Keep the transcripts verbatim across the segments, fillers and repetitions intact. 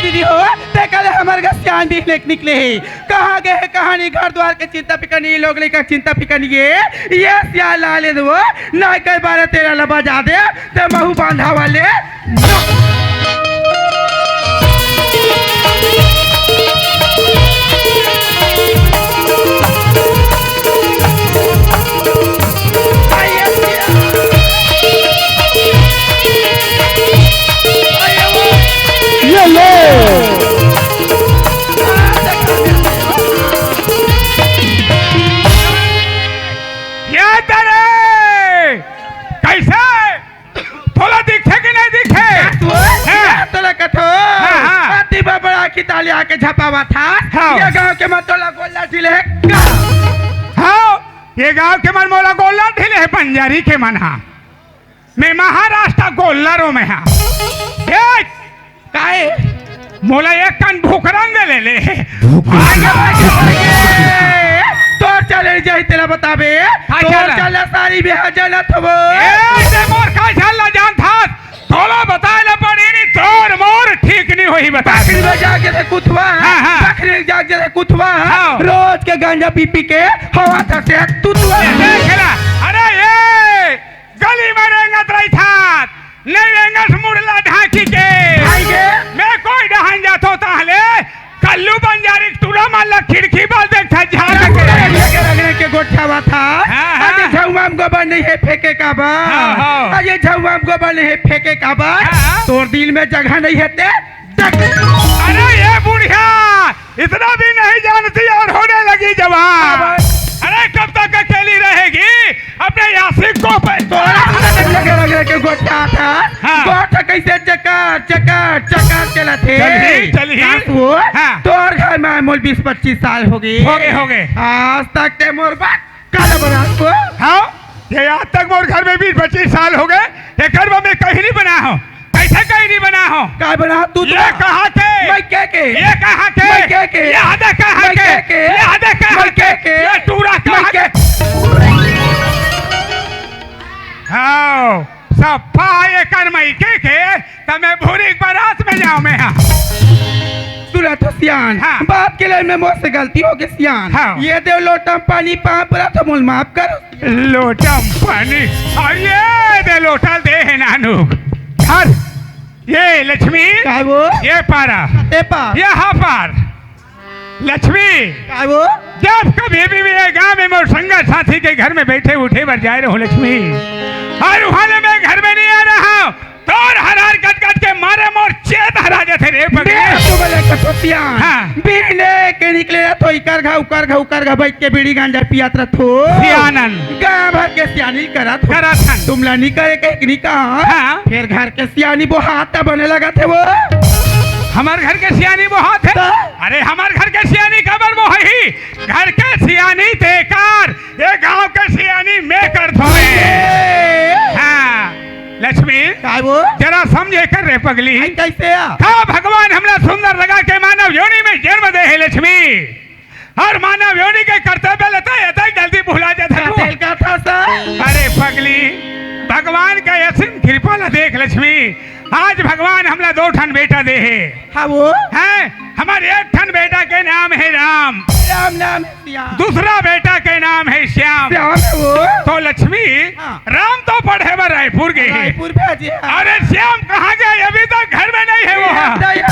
दीदी हो, ते कल हमर घर सियान भी लेके निकले हे। कहाँ गए हे, कहाँ नहीं, घर द्वार के चिंता फिकर नहीं, लोग लइका के चिंता फिकर नहीं हे। ये सियान ला ले दो, ना कई बारह तेरह ला बजा दे, ते महू बांधा वाले। ये ले। ये तेरे कैसे? तोला दिखे कि नहीं दिखे? तू हाँ। तोला कथो। हाँ, हाँ। अति बड़ा की ताली आके झपावा था। हाँ। ये गांव के मन तोला गोल्ला ढीले हे का? हाँ, ये गांव के मन मोला गोल्ला ढीले हे, बंजारी के मन हा। मैं महाराष्ट्र गोल्लरों में हा। ए, काहे? मोला एक कन भुकरन दे ले ले। भुकरन। आगे, आगे, आगे। तोर चले जाही तेला बताबे। हाँ, तोर चला। चले सारी बिहार जनत हवो। ए, ते मोर का झल्ला जानथस? तोला बताए ला पड़ी नी, तोर मोर ठीक नहीं होही बता। बखरी में जाके रे कुथवा। हाँ, हाँ। बखरी में जाके रे कुथवा। हाँ। रोज के गांजा पी पी के हवा थसे तुतवा। ए, देख ला। अरे ये गली में रेंगत रहिथस, नहीं रेंगस मुड़ला ढांकी के। भाई के? मैं कोई डहन जाथों ताहले, कल्लू बंजारी के टूरा मन ला खिड़की बल देखथस झांक के। लगे, लगे, लगे के गोठियावा था। हाँ, हाँ। अरे झउआ में गोबर नहीं हे फेंके का बा? हाँ, हाँ। अरे झउआ में गोबर नहीं हे फेंके का बा? हाँ, हाँ। तोर दिल में जगह नहीं हे ते? अरे ये बुढ़िया, इतना भी नहीं जानती और होने लगी जवान। अरे कब तक अकेली रहेगी अपने यासिक को पे? तोरा लगे, लगे, लगे के गोठा था। हाँ। गोठा कैसे चकर, चकर, चकर चला थे? चलही, चलही। सासु, हाँ। तोर घर में मोल बीस पच्चीस साल हो गए। हो गए, हो गए। आज तक ते मोर बात काला बना को? हाँ, ये आज तक मोर घर में बीस पच्चीस साल हो गए, एकर में मैं कहीं नहीं बना हूँ। कैसे कहीं नहीं बना हूँ? काय बना? तू ये तो कहाँ के? मैं के के? ये कहाँ के? मैं के के? ये आदे कहाँ मैं के? के के? ये आदे कहाँ मैं के? के के? ये टूरा मैं कहाँ के? के? हाँ, सफा एकर मैं के के, त मैं भूरी के बारात में जाऊँ मैं हाँ। सुना तो सियान, हाँ। बाप के लिए मैं मोर से गलती हो गई सियान। हाँ। ये दे लोटा पानी पाँव परत हँव, मोल माफ कर। लोटा पानी, और ये दे लोटा दे हे नानू। धर, ये लक्ष्मी, काय वो? ये पारा, ते पार। ये हा पार। लक्ष्मी, काय वो? जब कभी भी ये गांव में मोर संगा साथी के घर में बैठे उठे बर जाए रहूं लक्ष्मी, और वहां ले मैं घर में नहीं आ रहा हूं, तोर हरार कट कट के मारे मोर चेत हरा जाथे रे पगले। बे, तू बोले कठोतिया। हाँ। बिहने के निकले रथो, इकर घा, उकर घा, उकर घा, बैठ के बीड़ी गांजा पियात रथो। सियानन। गांव भर के सियानी करत हो। करत हन। तुमला नी करे के, नी कहा। हाँ। फिर घर के सियानी बोहात बने लगत हे वो। हमर घर के सियानी बोहात हे? त? अरे, हमर घर के सियानी काबर बोहाही? घर के सियानी तेकर, ये गांव के सियानी मैं करथों रे। ए! हाँ, लक्ष्मी, काय वो? जरा समझे कर रे पगली। आई कैसे आ? का भगवान हमला सुंदर लगा के मानव योनि में जन्म दे हे लक्ष्मी, और मानव योनि के कर्तव्य लेता ये तक जल्दी भुला जाता का तू। तेल का था सा? अरे पगली, भगवान का असीम कृपा ला देख लक्ष्मी, आज भगवान हमला दो ठन बेटा दे हे। हाँ वो? हैं? हमर एक ठन बेटा के नाम हे राम। राम नाम हे सियान। दूसरा बेटा के नाम हे श्याम। श्याम हे वो? तो लक्ष्मी, हाँ। राम तो पढ़े बर रायपुर गे हे। रायपुर भेजे हे। अरे श्याम कहाँ गे? अभी तक घर में नहीं हे वो। ये दया।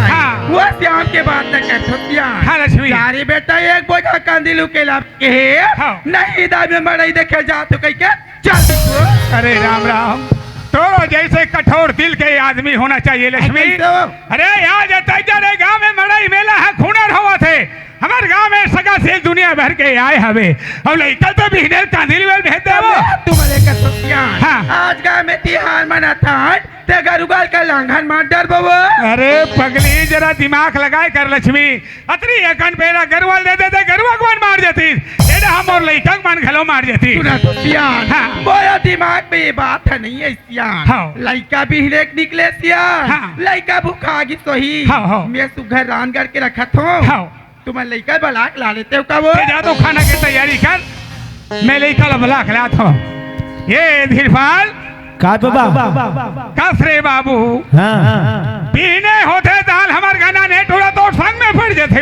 हाँ। वो श्याम के बात न कर सियान। हाँ लक्ष्मी। जा रे बेटा, एक बोझा कांदी लू के लाभ के हे। हाँ। नहीं दाई में मड़ई देखे जा तो कहीं के चल तू। अरे राम राम, तोरो जैसे कठोर दिल के आदमी होना चाहिए लक्ष्मी। कैसे हो? अरे आज तैजरे गांव में मड़ई मेला हे, खूनर होवत हे। हमर गांव में सगा से दुनिया भर के आए हवे। अब लइका तो बिहने कांदी लेवल भेज देवो। तू बोले का सोचिया। हाँ। आज गांव में तिहार मनाथन, ते गरुगल का लांघन मार डर बबो। अरे पगली, जरा दिमाग लगाए कर लक्ष्मी। अतरी एकन बेरा गरुवा ल दे देते, गरुवा के मन मार जातिस। एडा हमर लइका के मन घलो मार जातिस। सुना तो सियान, हाँ। मोरो दिमाग में ये बात हे नहीं हे सियान। हाँ। लइका बिहने के निकले सियान। हाँ। लइका भुखा गिस होही। हाँ, हाँ। मैं सुघर रांध करके रखत हों। हाँ। तुमन लइका बला के ला लेते हो का वो? ते जा तो खाना के तैयारी कर। मैं लइका ला बला के लात हों। ये धीरपाल। का बाबा? कस रे बाबू। हाँ। बिहने होथे दाल हमर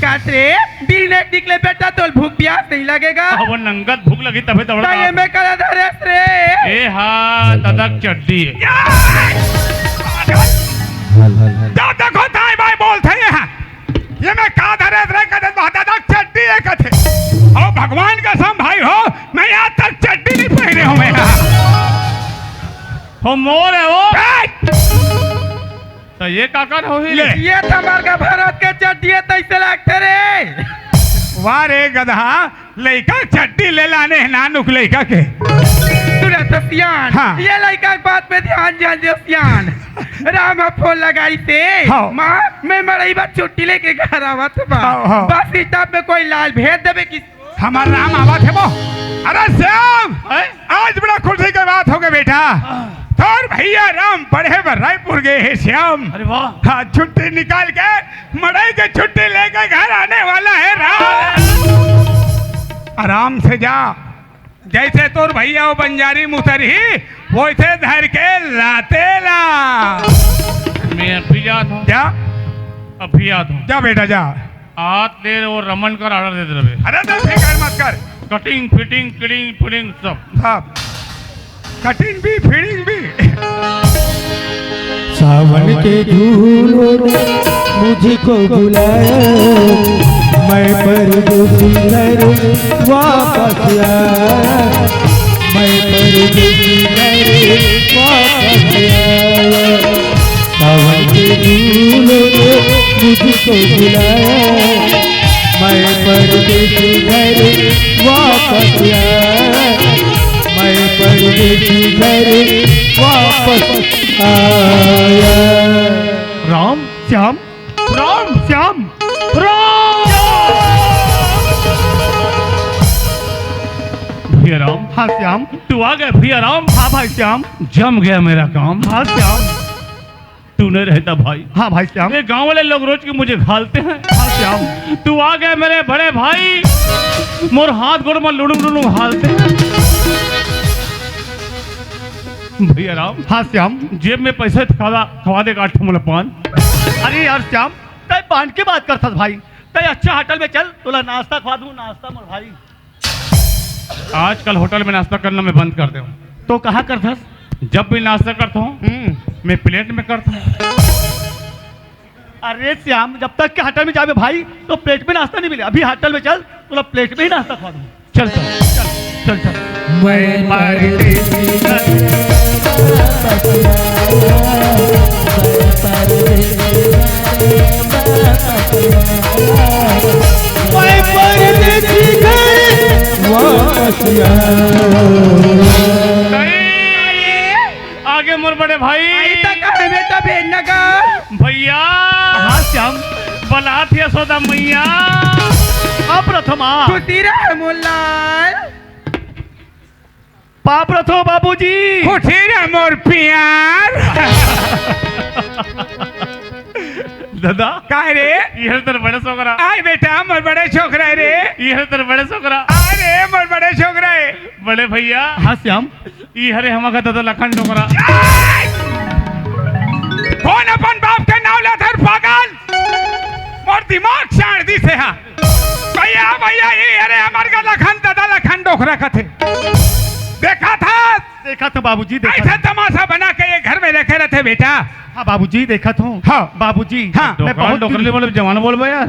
काट रे, बिन एक निकले बेटा, तोल भूख प्यास नहीं लगेगा। अब वो नंगत भूख लगी तभे दौड़ा। ताई में कला धरेस रे। ए हा, ददा के चड्डी हे। हल, हल, हल। जा देखो, ताई भाई बोलते हैं। ये में का धरेस रे, कदे बा ददा के चड्डी हे कथे। ओ भगवान कसम भाई हो, मैं आज तक चड्डी नहीं पहने हूँ मैं। हो मोर हे वो। ए! त ये काकर होही ले? ये त हमर का भरत के चड्डी हे, तइसे लागथे रे। वाह रे गधा, लइका के चड्डी ले लाने हे नानुक लइका के। सुन त सियान, हाँ। ये लइका के बात पे ध्यान जान दे सियान। राम ह फोन लगाइस हे। हाँ। माँ, मैं मड़ई बर छुट्टी लेके घर आवत हँव। हाँ, हाँ। बस stop में कोई लाल भेज देबे कि हमर राम आवत हे वो। अरे श्याम, हैं? आज बड़ा खुशी के बात होगे बेटा। हाँ। तोर भैया राम पढ़े बर रायपुर गे हे श्याम। अरे वाह। हाँ, छुट्टी निकाल के, मड़ई के छुट्टी लेके घर आने वाला हे राम। आराम से जा, जइसे तोर भैया वो बंजारी म उतरही, वइसे धर के लाते ला। मैं अभी जात हँव। जा। अभी जात हँव। जा बेटा, जा। आत ले वो रमन कर order दे दे रहे। अरे तो फिकर मत कर। Cutting, fitting, किडिंग, फिडिंग सब। सब। Cutting भी, fitting भी। सावन के झूलों ने मुझको बुलाया, मैं परदेसी घर वापस आया, मैं परदेसी घर वापस आया। सावन के फूलों ने मुझको बुलाया, मैं परदेसी घर वापस आया, मैं परदेसी घर वापस आया। राम, श्याम, राम, श्याम, राम। भैया राम। हाँ श्याम। तू आ गया भैया राम। हाँ भाई श्याम। जम गया मेरा काम। हाँ श्याम। तू नहीं रहता भाई। हाँ भाई श्याम। ये गांव वाले लोग रोज के मुझे घालते हैं। हाँ श्याम। तू आ गया मेरे बड़े भाई, मोर हाथ गोड़ में लुड़ुम लुड़ुम हालते हैं। भैया राम। हाँ श्याम। जेब में पैसे खवा, खवा दे आठ ठो मोला पान। अरे यार श्याम, तय पान के बात करथस भाई, तय अच्छा होटल में चल, तोला नाश्ता खवा दूं, नाश्ता मोर भाई। आजकल होटल में नाश्ता करना मैं बंद कर दे हूँ। तो कहाँ करथस? जब भी नाश्ता करता हूँ, हम्म। मैं प्लेट में करता हूँ। अरे श्याम, जब तक के होटल में जाबे भाई, तो प्लेट में नाश्ता नहीं मिले। अभी होटल में चल, तोला प्लेट में ही नाश्ता खवा दूँ। चल, चल, चल, चल, चल। मैं परदेसी घर वापस आया, मैं परदेसी घर वापस आया, मैं परदेसी घर वापस आया। आगे मोर बड़े भाई। आई तक है बेटा भेजना का। भैया। हाँ श्याम। बलात यशोदा मैया। अप्रथमा। खुशी रहे मोर लाल। पाप रथो बाबूजी। खुशी रहे मोर प्यार। दादा। काय रे? ये हरे तोर बड़े छोकरा। आय बेटा, मोर बड़े छोकरा हे रे। ये हरे तोर बड़े छोकरा। आय रे, मोर बड़े छोकरा हे। बड़े भैया। हाँ श्याम। ई हरे हमर का दादा लखन डोकरा। कोन अपन बाप के नाव लेथे पागल? मोर दिमाग चाड़ दिस हे हा। भैया, भैया, ई हरे हमर का लखन दादा लखन डोकरा कथे। देखथस? देखत हँव बाबूजी, देखत हँव। अइसे तमाशा बना के ये घर में रखे रहिथे बेटा। हाँ बाबूजी, देखत हँव। हाँ। बाबूजी, हाँ। मैं डोकरा, बहुत डोकरा ले बोले, जवान बोलबे यार।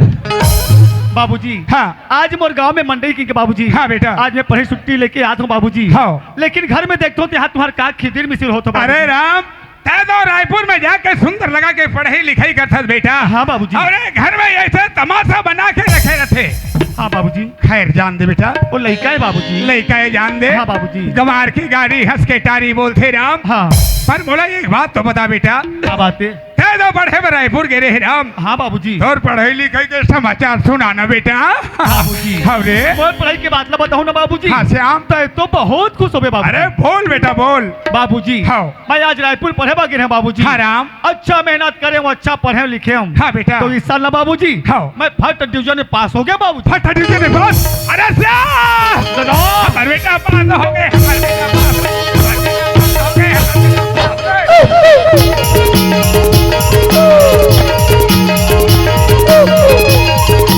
बाबूजी, हाँ। आज मोर गांव में मंडई किहिके बाबूजी। हाँ बेटा। आज मैं पढ़ई छुट्टी लेके आत हँव बाबूजी। हाँ। लेकिन घर में देखत हँव, तेहा तुम्हार का खिदिर मिसिर होत हे बाबूजी। अरे राम, तैं तो रायपुर में जाके सुंदर लगा के पढ़ई लिखई करथस बेटा। हाँ बाबूजी। अउ ये घर में अइसे तमाशा बना के रखे रहिथे। हाँ बाबूजी। खैर जान दे बेटा। वो लइका हे बाबूजी। लइका हे जान दे। हाँ बाबूजी। गंवार के गारी हंस के टारी बोलथे राम। हाँ। पर मोला एक बात तो बता बेटा। का बात हे? तैं तो पढ़े बर रायपुर गे रहे राम। हाँ बाबूजी। तोर पढ़ई लिखई के समाचार सुना ना बेटा। बाबूजी। हाँ रे। मोर पढ़ई के बात ला बताहूँ ना बाबूजी। हाँ श्याम। तैं तो बहुत खुश होबे बाबूजी। अरे बोल बेटा बोल। बाबूजी। हाँ। मैं आज रायपुर पढ़े बर गे रहेंव बाबूजी। हाँ राम। अच्छा मेहनत करे हँव, अच्छा पढ़े लिखे हँव। हाँ बेटा। तो इस साल ना बाबूजी, हाँ। मैं फर्स्ट डिवीजन में पास हो गेंव बाबूजी। फर्स्ट डिवीजन में पास? अरे श्याम! दादा! हमर बेटा पास हो गे, हमर बेटा पास हो गे, हमर बेटा पास हो गे, हमर बेटा पास हो गे।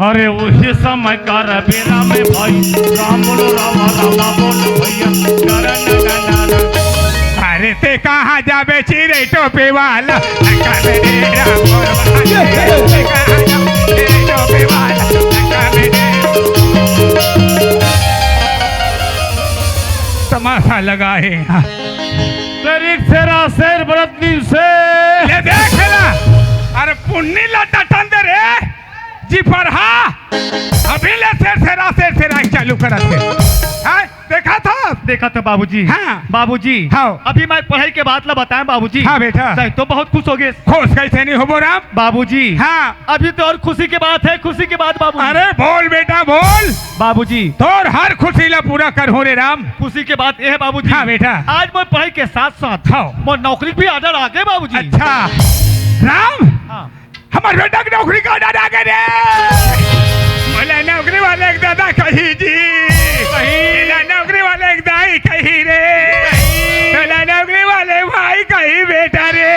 अरे उही समय कर बेरा में भाई, राम बोलो राम, राम बोलो भैया, करन नगन। अरे ते कहाँ जाबे चिरई टोपी वाला, नका में रे राम बोलो भैया, ते कहाँ जाबे चिरई टोपी वाला, नका में रे। तमाशा लगा है यहाँ। तेरी सेरा शेर बरतनी से। ले देख ला, अरे पुन्नी ला टटन दे रे। जी पर हाँ, अभी ले शेर शेरा, शेर शेरा चालू करत हे। हाँ, देखा था? देखा था बाबूजी। हाँ। बाबूजी। हाँ। अभी मैं पढ़ाई के बात ला बताएं बाबूजी। हाँ बेटा। तैं तो बहुत खुश हो गए। खुश कैसे नहीं होबो राम? बाबूजी। हाँ। अभी तो और खुशी की बात है, खुशी की बात बाबूजी। अरे बोल बेटा बोल। बाबूजी। तोर हर खुशी ला पूरा करहूँ रे राम। खुशी की बात ये है बाबूजी। हाँ बेटा। आज मोर पढ़ाई के साथ साथ हाँ। मोर नौकरी भी order आ गए बाबूजी। अच्छा। राम। हाँ। हमर बेटा के नौकरी के order आ गए रे। मोला नौकरी वाले के दादा कही जी। कही। मोला नौकरी वाले के दाई कही रे। कही। मोला नौकरी वाले भाई कही बेटा रे।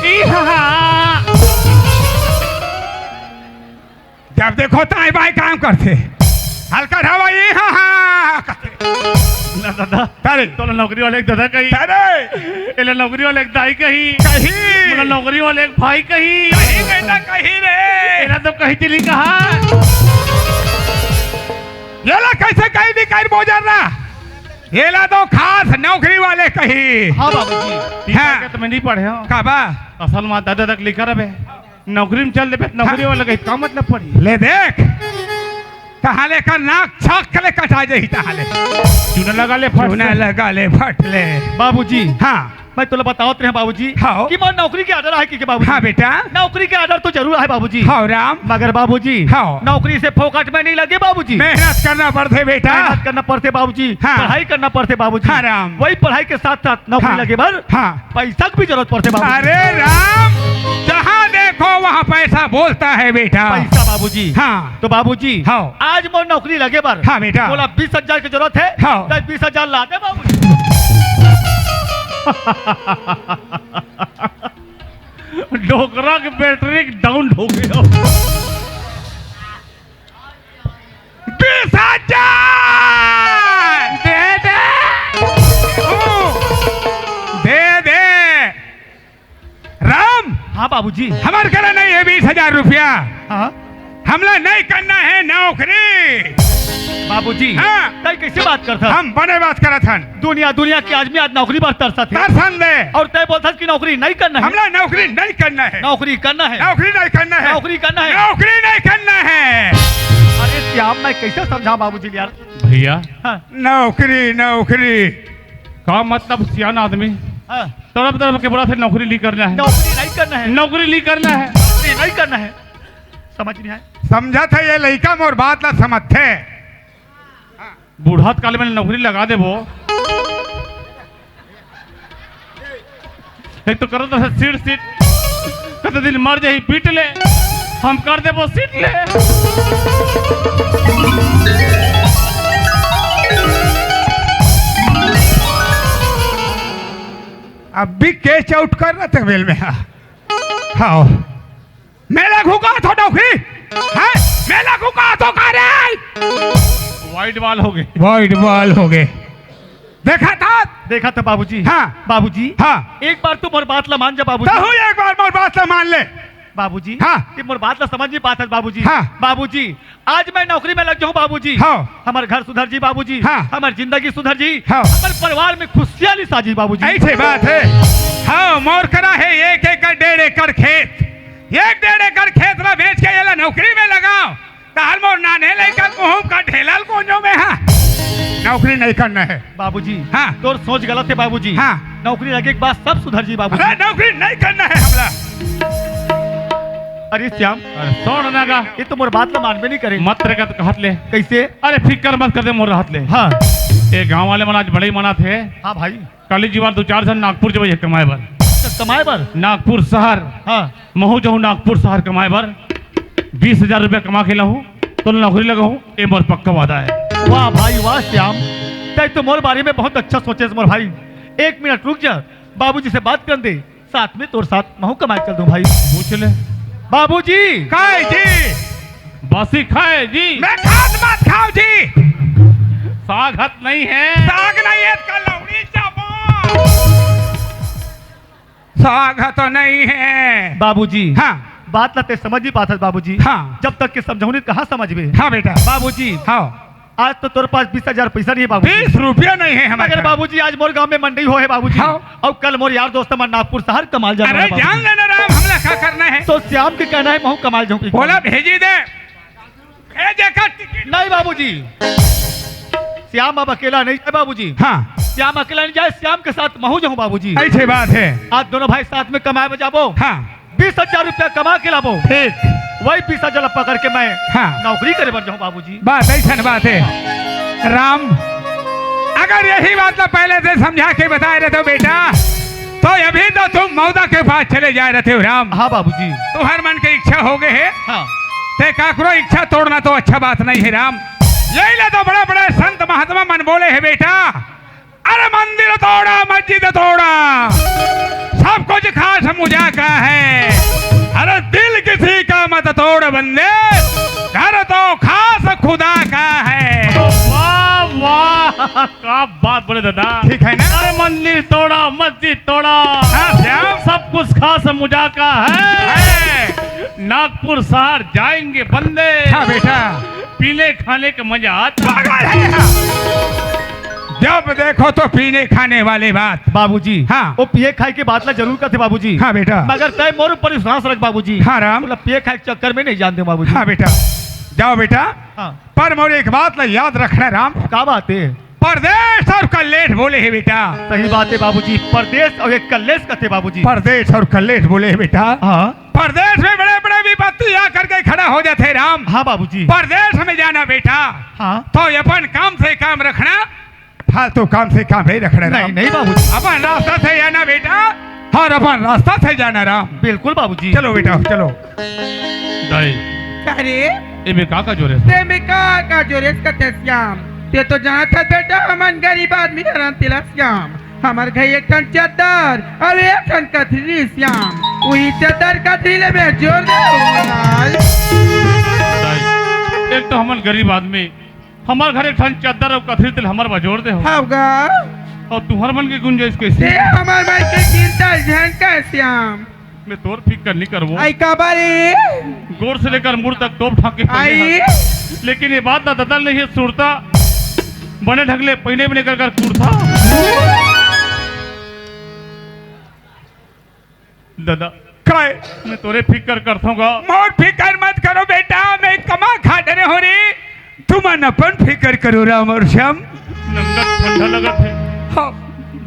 ई हा। जब देखो ताई बाई काम करथे। हल्का हवा ई हा हा। ना दादा। अरे। तोला नौकरी वाले के दादा कही। अरे। एला नौकरी वाले के दाई कही। कही। मोला नौकरी वाले के भाई कही। कही बेटा कही रे। एला तो कही दिली कहा। एला कैसे कही दी कर बोजर ना। एला तो खास नौकरी वाले कही। हाँ बाबूजी। हाँ। ठीक है, तो मैं नहीं पढ़े हूँ। का बा? असल में दादा तक लिखा रहे। नौकरी में चल देबे, नौकरी हाँ। वाला कही का मतलब पड़ी? ले देख। तहाले का नाक छाक के ले कटा जाही तहाले। चूना लगा ले फट चूना से। लगा ले फट ले। बाबूजी। हाँ। मैं तोला बतावत रहे बाबूजी हाँ। कि मोर नौकरी के order आहे कि, कि बाबूजी। हाँ बेटा। नौकरी के order तो जरूर आहे बाबूजी। हाँ राम। मगर बाबूजी। हाँ। नौकरी से फोकट में नहीं लगे बाबूजी। मेहनत करना पड़थे बेटा। मेहनत करना पड़थे बाबूजी। हाँ। पढ़ाई करना पड़थे बाबूजी। हाँ राम। वही पढ़ाई के साथ साथ नौकरी हाँ। लगे बर हाँ। पैसा के भी जरूरत पड़थे बाबूजी। अरे राम, जहाँ देखो वहाँ पैसा बोलता है बेटा। पैसा बाबूजी। हाँ। तो बाबूजी, हाँ। आज मोर नौकरी लगे बर हाँ बेटा। मोला बीस हजार के जरूरत है। हाँ। तो बीस हजार ला दे बाबूजी। डोकरा के battery down हो गया। बीस हजार! दे दे। दे दे। राम, हाँ बाबूजी। हमर करा नहीं है बीस हजार रुपया। हाँ। हमला नहीं करना है नौकरी। बाबूजी, हाँ। तैं कैसे बात करत हस? हम बने बात करत हन। दुनिया, दुनिया के आदमी आज नौकरी बर तरसत हे। तरसन दे। और तैं बोलथस कि नौकरी नहीं करना है। हमला नौकरी नहीं करना है। नौकरी करना है। नौकरी नहीं करना है। नौकरी करना है। नौकरी नहीं करना है। अरे श्याम, मैं कैसे समझाऊं बाबूजी यार? भैया, हाँ। नौकरी, नौकरी। का मतलब सियान आदमी हाँ। तड़प तड़प के बोलथे नौकरी नहीं करना है। नौकरी नहीं करना है। नौकरी नहीं करना है। नौकरी नहीं करना है। समझ नहीं आए। समझत हे ये लइका मोर बात ला समझथे। बुढ़त काल में नौकरी लगा देबो। एक तो करत रहे सीट सीट, कते दिन मर जाही पीट ले, हम कर देबो सीट ले। अब भी कैच आउट कर रहा था मेल में। हाँ। हाँ। मेला घुका तो नौकरी, हैं? मेला घुका तो का रे? वाइड बॉल हो गए। वाइड बॉल हो गए। देखा था? देखा था बाबूजी। हाँ। बाबूजी। हाँ। एक बार तू मोर बात ला मान जा बाबूजी। तहू एक बार मोर बात ला मान ले। बाबूजी। हाँ। तैं मोर बात ला समझ नहीं पात हस बाबूजी। हाँ। बाबूजी, आज मैं नौकरी में लग जाऊं बाबूजी। हाँ। हमर घर सुधर जी बाबूजी। हाँ। हमर जिंदगी सुधर जी। हाँ। हमर परिवार में खुशियाली साजी बाबूजी। ऐसे बात है। हाँ, मोर करा है एक एकड़ डेढ़ एकड़ खेत। एक डेढ़ एकड़ खेत ला बेच के एला नौकरी में लगाओ। तहार मोर नाने लइका मुहूं का ढेलल कोंजो में हा। नौकरी नहीं करना है। बाबूजी, हाँ। तोर सोच गलत है बाबूजी। हाँ। नौकरी लगे के बाद सब सुधर जी बाबूजी। अरे नौकरी नहीं करना है हमला। अरे श्याम। अरे सुन ना गा। ये तो मोर बात ला मानबे नहीं करे। मत रे का तो कहत ले। कैसे? अरे फिकर मत कर दे मोर रहत ले। हाँ। ये गांव वाले मन आज बड़े ही मनात हे। हाँ भाई। काली जी वार दो चार झन नागपुर जबे कमाए बर। अच्छा, कमाए बर? नागपुर शहर। हाँ। महू जाहूँ नागपुर शहर कमाए बर। बीस हजार रुपया कमा के लाहूँ, तो नौकरी लगाहूँ, ये मोर पक्का वादा है। वाह भाई वाह श्याम, तैं तो मोर बारे में बहुत अच्छा सोचे मोर भाई। एक मिनट रुक जा, बाबूजी से बात कर दे, साथ में तोर साथ महू कमाए चल दूं भाई। पूछ ले। बाबूजी। काय जी? बासी खाए जी। मैं खात मत खाओ जी। साग हत नहीं है। साग नहीं है, कल लौड़ी चापो। साग तो नहीं है। बाबूजी। हाँ। बात ला ते समझ ही पाथस बाबूजी। हाँ। जब तक के समझौनी कहाँ समझबे? हाँ बेटा। बाबूजी। हाँ। आज तो तोर पास बीस हजार पैसा नहीं है बाबूजी। बीस रुपया नहीं है हमारे मगर पास। बाबूजी, आज मोर गांव में मंडी हो है बाबूजी। हाँ। अउ कल मोर यार दोस्त मन नागपुर शहर कमाल जाना अरे है बाबूजी। जान लेना राम, हमला का करना है? तो श्याम के कहना है, महूं कमाल जाऊं। बोला भेजी दे। भेजे का टिकट। नहीं बाबूजी, श्याम अब अकेला नहीं जाए बाबूजी। हाँ। श्याम अकेला नहीं जाए, श्याम के साथ महूं जाऊं बाबूजी। ऐसी बात है। आज दोनों भाई साथ में कमाए बर जाबो। हाँ। बीस हजार रुपया कमा के लाबो। ठीक। वही बीस हजार ला पकड़ के मैं हाँ। नौकरी करे बर जाऊं बाबूजी। बात ऐसन बात है राम, अगर यही बात ला पहले से समझा के बताए रहते हो बेटा, तो अभी तो तुम मौदा के पास चले जाए रहते हो राम। हाँ बाबूजी। तुम्हर मन के इच्छा हो गए है। हाँ। ते काकरो इच्छा तोड़ना तो अच्छा बात नहीं है राम। यही ला तो बड़ा बड़ा संत महात्मा मन बोले है बेटा, अरे मंदिर तोड़ा, मस्जिद तोड़ा, सब कुछ खास मुझा का है। अरे दिल किसी का मत तोड़ बंदे, घर तो खास खुदा का है। वाह, वाह, क्या बात बोले दादा। ठीक है ना? अरे मंदिर तोड़ा, मस्जिद तोड़ा, हाँ, श्याम। सब कुछ खास मुझा का है। है। नागपुर शहर जाएंगे बंदे। हाँ बेटा। पीने खाने का मजा आता। पागल है यहाँ। जब देखो तो पीने खाने वाली बात। बाबूजी, हाँ। वो पिए खाए के बात ला जरूर करते बाबूजी। हाँ बेटा। मगर तय मोर ऊपर विश्वास रख बाबूजी। हाँ राम। बोला पिए खाए के चक्कर में नहीं जान दे बाबूजी। हाँ बेटा, जाओ बेटा। हाँ। पर मोर एक बात ला याद रखना राम। का बात है? परदेश और कलेश बोले है बेटा। सही बात है बाबूजी, परदेश और एक कलेश कथे बाबूजी। परदेश और कलेश बोले है बेटा। हाँ। परदेश में बड़े-बड़े विपत्ति आकर के खड़ा हो जाथे राम। हाँ बाबूजी। परदेश में जाना बेटा, हाँ। तो अपन काम से काम रखना, फालतू काम से काम नहीं रखना नहीं, राम। नहीं बाबूजी। अपन रास्ता से जाना बेटा, और अपन रास्ता से जाना राम। बिल्कुल बाबूजी। चलो बेटा, चलो। दाई, अरे, एमे का का जोरे? ते में का का जोरे कथे श्याम? ते तो जानत हस बेटा, हमन गरीब आदमी हरन तेला श्याम। हमर घर एक ठन चद्दर अउ एक ठन कथरी श्याम। उही चद्दर कथरी ले मैं जोर दे लाल। दाई, एक तो हमन गरीब आदमी, हमर घर एक ठन चद्दर अउ कथरी तेला हमर बर जोर दे हो। हव गा। अउ तुहर मन के गुंजाइश कइसे? ते हमर मन के चिंता झन कर श्याम। मैं तोर फिकर नहीं करबो। आई काबर रे? गोड़ से लेकर मुड़ तक तोप ठाके पहने आई। हस। लेकिन ये बात ना ददल नहीं है सुरता। बने ढंग ले पहिने बने कर कर कुर्ता। दादा, काय? मैं तोरे फिकर करथों गा। मोर फिकर मत करो बेटा, मैं कमा खा डरे हो रे। तुमन अपन फिकर करो राम और श्याम। नंगत ठंडा लगत है। हाँ।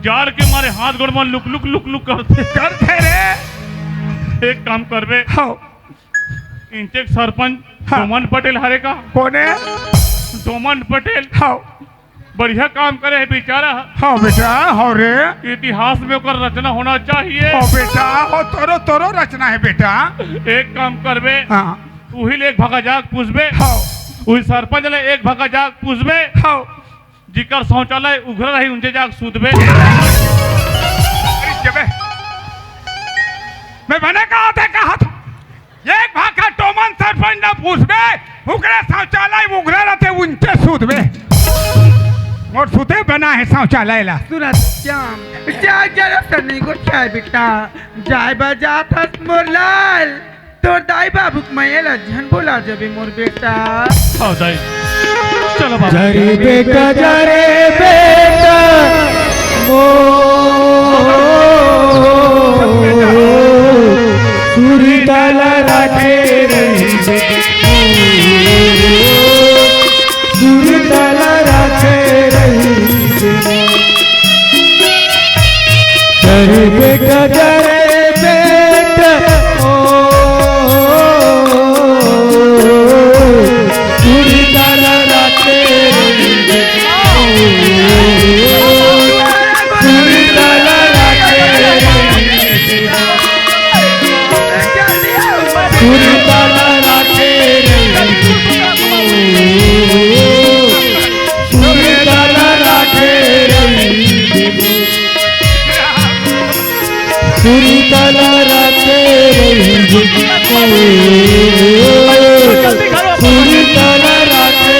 जाड़ के मारे हाथ गोड़ में लुक लुक लुक लुक करथे। करथे रे। एक काम करबे। हाँ। इंचेक सरपंच हाँ। डोमन पटेल हरे का? कोने? डोमन पटेल। हाँ। बढ़िया काम करे है बेचारा। हाँ बेटा, हाँ रे। इतिहास में ओकर रचना होना चाहिए। हाँ बेटा, हो तोरो, तोरो रचना है बेटा। एक काम करबे। हाँ। उही ले एक भागा जाग पूछबे। हाँ। उही सरपंच ले एक भागा जाग पूछबे। हाँ। जिकर शौचालय उघरा रही, उनसे जाग सूतबे। अरे जबे, मैं बने कहा था, कहा था, एक भाखा टोमन सरपंच ना पूछबे, उकरे शौचालय उघरा रहते, उनसे सूतबे। मोर सूते बना है शौचालय ला। सुना श्याम, जाए जरा सन्नी गोठियाए बेटा, जाए बजा थस मोर लाल। तोर दाई बाबू के मया ला झन भुला जबे मोर बेटा। आओ दाई, चलो बाबू। जा रे बेटा, जा रे बेटा, ओ, सुरता ला राखे रहिबे, सुरता ला राखे रहिबे। जा रे बेटा, जा रे बेटा, ओ, सुरता ला राखे रहिबे, ओ, सुरता ला राखे रहिबे, सुरता ला राखे रहिबे, ओ, सुरता ला राखे रहिबे। सुरता ला राखे रहिबे। जल्दी करो, कुर्ता ला राखे।